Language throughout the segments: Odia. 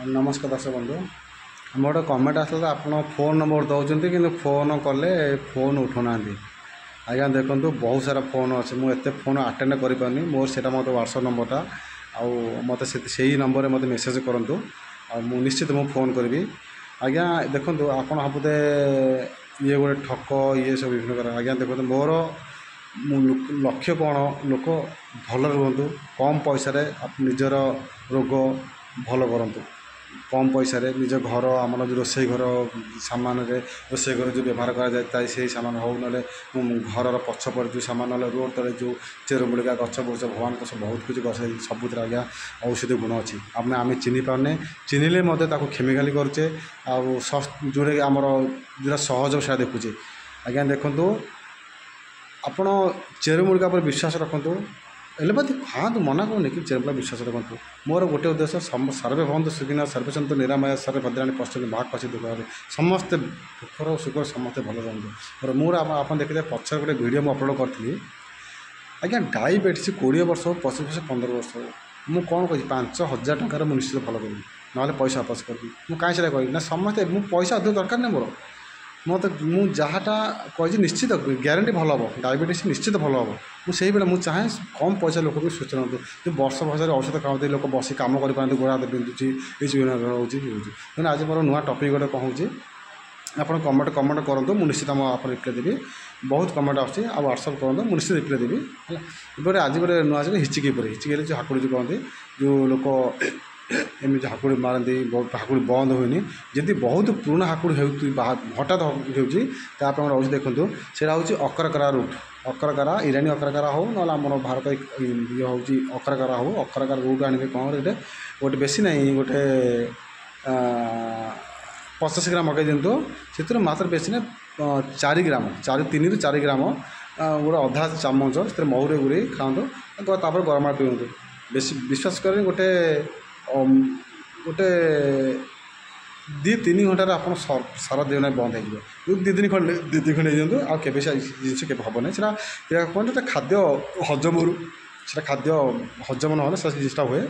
ନମସ୍କାର ଦର୍ଶକ ବନ୍ଧୁ, ଆମର ଗୋଟେ କମେଣ୍ଟ ଆସିଲା ତ ଆପଣ ଫୋନ୍ ନମ୍ବର ଦେଉଛନ୍ତି କିନ୍ତୁ ଫୋନ୍ କଲେ ଫୋନ୍ ଉଠାଉନାହାନ୍ତି। ଆଜ୍ଞା ଦେଖନ୍ତୁ, ବହୁତ ସାରା ଫୋନ୍ ଅଛି, ମୁଁ ଏତେ ଫୋନ୍ ଆଟେଣ୍ଡ କରିପାରୁନି। ମୋର ସେଇଟା ମୋତେ ହ୍ୱାଟ୍ସଆପ୍ ନମ୍ବରଟା, ଆଉ ମୋତେ ସେଇ ନମ୍ବରରେ ମୋତେ ମେସେଜ୍ କରନ୍ତୁ, ଆଉ ମୁଁ ନିଶ୍ଚିତ ମୁଁ ଫୋନ୍ କରିବି। ଆଜ୍ଞା ଦେଖନ୍ତୁ, ଆପଣ ଭାବୁଥିବେ ଇଏ ଗୋଟେ ଠକ, ଇଏ ସବୁ ବିଭିନ୍ନ ପ୍ରକାର। ଆଜ୍ଞା ଦେଖନ୍ତୁ, ମୋର ମୁଁ ଲକ୍ଷ୍ୟ କ'ଣ? ଲୋକ ଭଲରେ ରୁହନ୍ତୁ, କମ୍ ପଇସାରେ ନିଜର ରୋଗ ଭଲ କରନ୍ତୁ। କମ୍ ପଇସାରେ ନିଜ ଘର, ଆମର ଯେଉଁ ରୋଷେଇ ଘର ସାମାନରେ, ରୋଷେଇ ଘରେ ଯେଉଁ ବ୍ୟବହାର କରାଯାଏ ତା ସେଇ ସାମାନ ହେଉ, ନହେଲେ ଘରର ପଛପଟେ ଯେଉଁ ସାମାନ, ନହେଲେ ରୋଡ଼ ତଳେ ଯେଉଁ ଚେରମୂଳିକା ଗଛ ବୃଛ, ଭଗବାନଙ୍କ ସବୁ ବହୁତ କିଛି ଗଛ, ସବୁଥିରେ ଆଜ୍ଞା ଔଷଧୀୟ ଗୁଣ ଅଛି। ଆମେ ଚିହ୍ନି ପାରୁନେ, ଚିହ୍ନିଲେ ମଧ୍ୟ ତାକୁ ଖେମିଖାଲି କରୁଛେ, ଆଉ ଯେଉଁଟାକି ଆମର ଯେଉଁଟା ସହଜ ସେଇଟା ଦେଖୁଛେ। ଆଜ୍ଞା ଦେଖନ୍ତୁ, ଆପଣ ଚେରମୂଳିକା ଉପରେ ବିଶ୍ୱାସ ରଖନ୍ତୁ। ଏଲୋପାଥି ଖାଆନ୍ତୁ, ମନା କରୁନି, କିନ୍ତୁ ଚେରମୂଳିକା ବିଶ୍ୱାସ ରଖନ୍ତୁ। ମୋର ଗୋଟେ ଉଦ୍ଦେଶ୍ୟ, ସର୍ବେ ଭବନ୍ତୁ ସୁଖିନଃ, ସର୍ବେ ସନ୍ତୁ ନିରାମୟା, ସର୍ବେ ଭଦ୍ରାଣୀ ପଶ୍ୟନ୍ତୁ, ମା କଶ୍ଚିତ୍ ଦୁଃଖ। ସମସ୍ତେ ଦୁଃଖର ସୁଖର ସମସ୍ତେ ଭଲ ରୁହନ୍ତୁ। ମୋର ଆପଣ ଦେଖିଲେ ପଛରେ ଗୋଟେ ଭିଡ଼ିଓ ମୁଁ ଅପଲୋଡ଼ କରିଥିଲି ଆଜ୍ଞା, ଡାଇବେଟିସ୍ 20 ବର୍ଷ ହଉ, 25 ବର୍ଷ, 15 ବର୍ଷ ହଉ, ମୁଁ କ'ଣ କହିଛି? 5000 ଟଙ୍କାରେ ମୁଁ ନିଶ୍ଚିତ ଭଲ କରିବି, ନହେଲେ ପଇସା ବାପସ କରିବି। ମୁଁ କାହିଁ ସେଇଟା କହିବି ନା ସମସ୍ତେ ମୁଁ ପଇସା ଅଧିକ ଦରକାର ନାହିଁ ମୋର। ମୋତେ ମୁଁ ଯାହାଟା କହିଛି ନିଶ୍ଚିତ ଗ୍ୟାରେଣ୍ଟି ଭଲ ହେବ, ଡାଇବେଟିସ୍ ନିଶ୍ଚିତ ଭଲ ହେବ। ମୁଁ ସେଇଭଳିଆ ମୁଁ ଚାହେଁ କମ୍ ପଇସା ଲୋକ ବି ସୁସ୍ଥ ରୁହନ୍ତୁ। ଯେଉଁ ବର୍ଷ ବର୍ଷରେ ଔଷଧ ଖାଉନ୍ତି, ଲୋକ ବସି କାମ କରିପାରନ୍ତି, ଗୋଡ଼ ହାତ ବିନ୍ଧୁଛି, ଏସବୁ ରହୁଛି ହେଉଛି। ତେଣୁ ଆଜି ମୋର ନୂଆ ଟପିକ୍ ଗୋଟେ କହୁଛି, ଆପଣ କମେଣ୍ଟ କରନ୍ତୁ, ମୁଁ ନିଶ୍ଚିତ ଆପଣ ରିପ୍ଲାଏ ଦେବି। ବହୁତ କମେଣ୍ଟ ଆସୁଛି, ଆଉ ହ୍ୱାଟ୍ସଆପ୍ କରନ୍ତୁ, ମୁଁ ନିଶ୍ଚିତ ରିପ୍ଲାଏ ଦେବି। ହେଲା, ଏବେ ଆଜି ଗୋଟେ ନୂଆ ଆସିଲା ହିଚିକି ଉପରେ। ହିଚିକି ହେଲେ ଯେଉଁ ହାକୁଡ଼ି ଯେଉଁ କହନ୍ତି, ଯେଉଁ ଲୋକ ଏମିତି ହାକୁଡ଼ି ମାରନ୍ତି, ବହୁତ ହାକୁଡ଼ି ବନ୍ଦ ହୁଏନି। ଯଦି ବହୁତ ପୁରୁଣା ହାକୁଡ଼ି ହେଉଛି, ହଠାତ୍ ହେଉଛି, ତା ପାଇଁ ରହୁଛି ଦେଖନ୍ତୁ, ସେଇଟା ହେଉଛି ଅକରକରା ରୁଟ୍। ଅକରକରା, ଇରାନୀ ଅକରକରା ହେଉ, ନହେଲେ ଆମର ଭାରତ ଇଏ ହେଉଛି ଅକରକରା ହେଉ, ଅକରକରା ରୁଟ୍ ଆଣିବେ। କ'ଣ ଗୋଟେ ବେଶୀ ନାହିଁ, ଗୋଟେ 50 ଗ୍ରାମ ମଗାଇ ଦିଅନ୍ତୁ। ସେଥିରୁ ମାତ୍ର ବେଶୀ ନାହିଁ, 4 ଗ୍ରାମ, 4, 3ରୁ 4 ଗ୍ରାମ, ଗୋଟେ ଅଧା ଚାମଚ ସେଥିରେ ମହୁରେ ଗୁଡ଼େଇ ଖାଆନ୍ତୁ, ତାପରେ ଗରମ ପାଣି ପିଅନ୍ତୁ। ବେଶୀ ବିଶ୍ୱାସ କରେନି, ଗୋଟେ 2-3 ଘଣ୍ଟାରେ ଆପଣ ସାରା ଦିନ ବନ୍ଦ ହେଇଯିବ। 2 ଦିନ ଖଣ୍ଡେ, 2 ଦିନ ଖଣ୍ଡେ ହେଇଯାନ୍ତୁ, ଆଉ କେବେ ସେ ଜିନିଷ କେବେ ହେବ ନାହିଁ। ସେଇଟା କୁହନ୍ତି ଖାଦ୍ୟ ହଜମରୁ, ସେଇଟା ଖାଦ୍ୟ ହଜମ ନହେଲେ ସେ ଜିନିଷଟା ହୁଏ।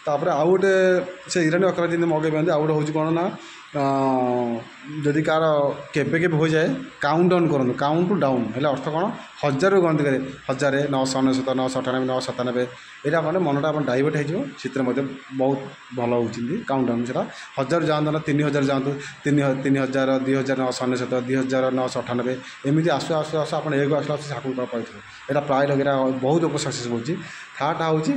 ତାପରେ ଆଉ ଗୋଟେ ସେ ଇରାନୀ ଅକରା ଯେମିତି ମଗାଇ ପାରନ୍ତି। ଆଉ ଗୋଟେ ହେଉଛି କ'ଣ ନା, ଯଦି କାହାର କେବେ କେବେ ହୋଇଯାଏ, କାଉଣ୍ଟ ଡାଉନ୍ କରନ୍ତୁ। କାଉଣ୍ଟ ଡାଉନ୍ ହେଲେ ଅର୍ଥ କ'ଣ? ହଜାରରୁ ଗଣତି କରିବେ, 1000, 999, 998, 997। ଏଇଟା ମାନେ ମନଟା ଆପଣ ଡାଇଭର୍ଟ ହେଇଯିବ, ସେଥିରେ ମଧ୍ୟ ବହୁତ ଭଲ ହେଉଛନ୍ତି। କାଉଣ୍ଟ ଡାଉନ୍ ସେଇଟା ହଜାରରୁ ଯାଆନ୍ତୁ ନା 3000 ଯାଆନ୍ତୁ, 3000, 2999, 2998, ଏମିତି ଆସୁ ଆସୁ ଆସୁ ଆପଣ ଏକୁ ଆସିଲା ଆସୁ ହାକୁଡ଼ି ପାଇଥିବେ। ଏଇଟା ପ୍ରାୟ ଲୋକ, ଏଇଟା ବହୁତ ଲୋକ ସକ୍ସେସ୍ ହେଉଛି। ଥାର୍ଡ଼ଟା ହେଉଛି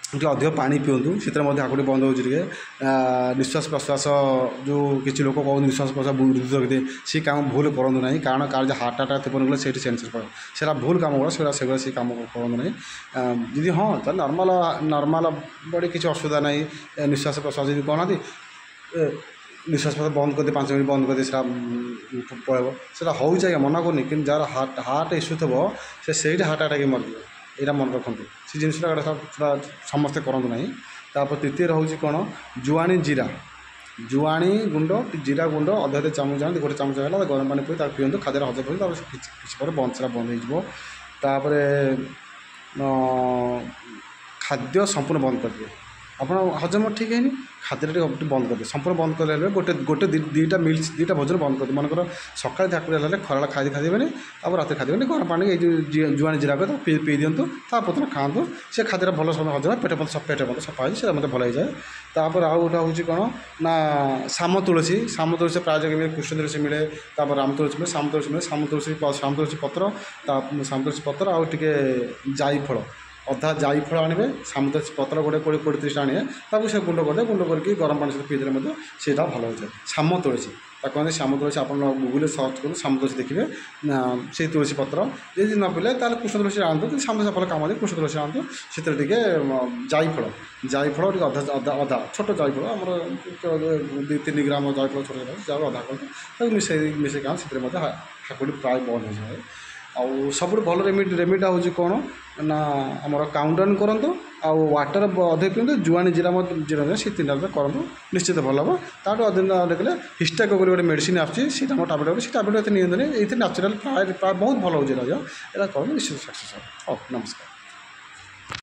ଟିକେ ଅଧିକ ପାଣି ପିଅନ୍ତୁ, ସେଥିରେ ମଧ୍ୟ ହାକୁଡ଼ି ବନ୍ଦ ହେଉଛି। ଟିକେ ନିଶ୍ୱାସ ପ୍ରଶ୍ୱାସ, ଯେଉଁ କିଛି ଲୋକ କହନ୍ତି ନିଶ୍ୱାସ ପ୍ରଶ୍ୱାସ ବୃଦ୍ଧି ରଖିଦିଏ, ସେ କାମ ଭୁଲ କରନ୍ତୁ ନାହିଁ। କାରଣ କାହାର ଯେ ହାର୍ଟ ଆଟାକ୍ ଥିବ ଗଲେ ସେଇଠି ସେନ୍ସର ପଡ଼ିବ, ସେଇଟା ଭୁଲ କାମ ଗୁଡ଼ା, ସେଗୁଡ଼ା ସେ କାମ କରନ୍ତୁ ନାହିଁ। ଯଦି ହଁ, ତାହେଲେ ନର୍ମାଲ ବଡ଼ି କିଛି ଅସୁବିଧା ନାହିଁ। ନିଶ୍ୱାସ ପ୍ରଶ୍ୱାସ ଯଦି କହୁନାହାନ୍ତି, ନିଶ୍ୱାସ ପ୍ରଶ୍ୱାସ ବନ୍ଦ କରିଦିଏ, 5 ମିନିଟ୍ ବନ୍ଦ କରିଦିଏ, ସେଇଟା ପଳେଇବ। ସେଇଟା ହେଉଛି ଆଜ୍ଞା, ମନା କରୁନି, କିନ୍ତୁ ଯାହାର ହାର୍ଟ ଇସ୍ୟୁ ଥିବ ସେ ସେଇଠି ହାର୍ଟ ଆଟାକ୍ ମରିଯିବ, ଏଇଟା ମନେ ରଖନ୍ତୁ। ସେ ଜିନିଷଟା ସେଟା ସମସ୍ତେ କରନ୍ତୁ ନାହିଁ। ତାପରେ ତୃତୀୟରେ ହେଉଛି କ'ଣ? ଜୁଆଣି ଜିରା, ଜୁଆଣି ଗୁଣ୍ଡ, ଜିରା ଗୁଣ୍ଡ ଅଧ ଅଧ ଚାମଚ ଆଣନ୍ତି, ଗୋଟେ ଚାମଚ ହେଲା ଗରମ ପାଣି ପିଇ ତାକୁ ପିଅନ୍ତୁ, ଖାଦ୍ୟରେ ହଜମ କରିବେ। ତାପରେ କିଛି ପରେ ବନ୍ଦ, ସେଟା ବନ୍ଦ ହେଇଯିବ। ତାପରେ ଖାଦ୍ୟ ସମ୍ପୂର୍ଣ୍ଣ ବନ୍ଦ କରିଦେବେ। ଆପଣ ହଜମ ଠିକ୍ ହେଇନି, ଖାଦ୍ୟଟା ଟିକେ ବନ୍ଦ କରିଦେବେ। ସମ୍ପୂର୍ଣ୍ଣ ବନ୍ଦ କଲେ ଗୋଟେ ଦୁଇଟା ମିଲ୍ସ, ଦୁଇଟା ଭୋଜନ ବନ୍ଦ କରିଦେବେ। ମନେକର ସକାଳେ ଠାକୁର ହେଲେ ଖରାବେଳେ ଖାଇ ଖାଇଦେବେନି, ତାପରେ ରାତିରେ ଖାଇଦେବେନି। ଗରମ ପାଣି ଏଇ ଯେଉଁ ଜୁଆଣି ଜିରା ତାକୁ ପିଇ ଦିଅନ୍ତୁ, ତାପରଦିନ ଖାଆନ୍ତୁ। ସେ ଖାଦ୍ୟଟା ଭଲ ସମୟ ହଜମ, ପେଟ ମଧ୍ୟ ସଫା ହେଇଛି, ସେଇଟା ମଧ୍ୟ ଭଲ ହେଇଯାଏ। ତାପରେ ଆଉ ଗୋଟେ ହେଉଛି କ'ଣ ନା ଶାମ ତୁଳସୀ। ଶାମ ତୁଳସୀ ପ୍ରାୟ ଜାଗାରେ ମିଳେ, କୃଷ୍ଣ ତୁଳସୀ ମିଳେ, ତାପରେ ରାମ ତୁଳସୀ ମିଳେ, ଶାମ ତୁଳସୀ ମିଳେ। ଶାମ ତୁଳସୀ, ଶାମ ତୁଳସୀ ପତ୍ର, ତା ଶାମ ତୁଳସୀ ପତ୍ର ଆଉ ଟିକେ ଜାଇଫଳ, ଅଧା ଜାଇଫଳ ଆଣିବେ, ଶାମ ତୁଳସୀ ପତ୍ର ଗୋଟେ 20 30ଟା ଆଣିବେ, ତାକୁ ସେ ଗୁଣ୍ଡ କରିଦେବେ। ଗୁଣ୍ଡ କରିକି ଗରମ ପାଣି ସହିତ ପିଇଦେଲେ ମଧ୍ୟ ସେଇଟା ଭଲ ହୋଇଯାଏ। ଶାମ ତୁଳସୀ ତାକୁ କହନ୍ତି। ଶାମ ତୁଳସୀ ଆପଣ ଗୁଗୁଲରେ ସର୍ଚ୍ଚ କରନ୍ତୁ, ଶାମ ତୁଳସୀ ଦେଖିବେ ସେଇ ତୁଳସୀ ପତ୍ର। ଯଦି ନ ପିଲେ ତାହେଲେ କୃଷ୍ଣ ତୁଳସୀ ଆଣନ୍ତୁ, କିନ୍ତୁ ଶାମ ତୁଳସୀ ଭଲ କାମ ଦିଏ। କୃଷ୍ଣ ତୁଳସୀ ଆଣନ୍ତୁ, ସେଥିରେ ଟିକେ ଜାଇଫଳ, ଜାଇଫଳ ଟିକେ ଅଧା ଅଧା ଅଧା ଛୋଟ ଜାଇଫଳ, ଆମର 2-3 ଗ୍ରାମ ଜାଇଫଳ ଛୋଟ ଯାହା ଅଧା କରନ୍ତୁ, ତାକୁ ମିଶାଇ ଖାଆନ୍ତୁ, ସେଥିରେ ମଧ୍ୟ ହାକୁଡ଼ି ପ୍ରାୟ ବନ୍ଦ ହେଇଯାଏ। ଆଉ ସବୁଠୁ ଭଲ ରେମିଡ଼ିଟା ହେଉଛି କ'ଣ ନା, ଆମର କାଉଣ୍ଟ ଡାଉନ୍ କରନ୍ତୁ, ଆଉ ୱାଟର୍ ଅଧିକ ପିଅନ୍ତୁ, ଜୁଆଣି ଜିରା ମଧ୍ୟ, ଜିରା, ସେ ତିନିଟା କରନ୍ତୁ, ନିଶ୍ଚିତ ଭଲ ହେବ। ତାଠୁ ଅଧିକ ଦେଖିଲେ ହିଷ୍ଟାକୋ ବୋଲି ଗୋଟେ ମେଡ଼ିସିନ୍ ଆସୁଛି, ସେଇଟା ଆମର ଟାବଲେଟ୍, ସେ ଟାବଲେଟ୍ ଏତେ ନିଅନ୍ତୁନି। ଏଇଥିରେ ନ୍ୟାଚୁରାଲ୍ ପ୍ରାୟ ପ୍ରାୟ ବହୁତ ଭଲ ହେଉଛି ଏଇଟା। ଏଇଟା କରନ୍ତୁ, ନିଶ୍ଚିତ ସକ୍ସେସ୍ ହେବ। ହଉ, ନମସ୍କାର।